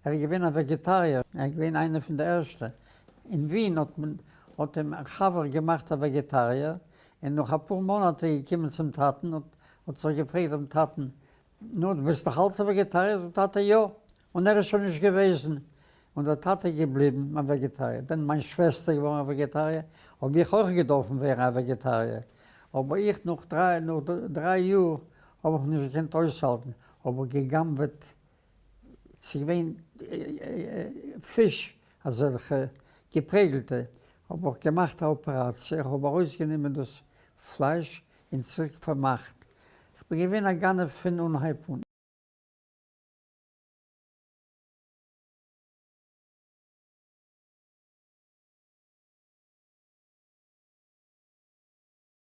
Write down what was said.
ער איז געווען א וועגעטאריער, ער איז געווען איינער פון די ערשטע. אין ווין האט מען האט אים א חבר געמאכט א וועגעטאריער, און נאך אפאר מאנאט איז געקומען צום טאטן האט האט זיך געפרעגט דעם טאטן, נו דו ביסט נאך אלץ א וועגעטאריער? זאגט טאטע יא, און ער איז שוין נישט געוועזן, און דער טאטע איז געבליבן א וועגעטאריער, דען מיין שוועסטער איז געווארן א וועגעטאריער, האב איך אויך געדארפן ווערן א וועגעטאריער, אבער איך נאך דריי נאך דריי יאר האב איך נישט געקענט אויסהאלטן, האב איך גע'גנב'עט, ס'איז געווען פיש אזעלכע געפרעגלטע, האב איך געמאכט א אפעראציע, איך האב ארויסגענומען דאס פלייש און צוריק פארמאכט, כ'בין געווען א גנב פון אנהייב אן.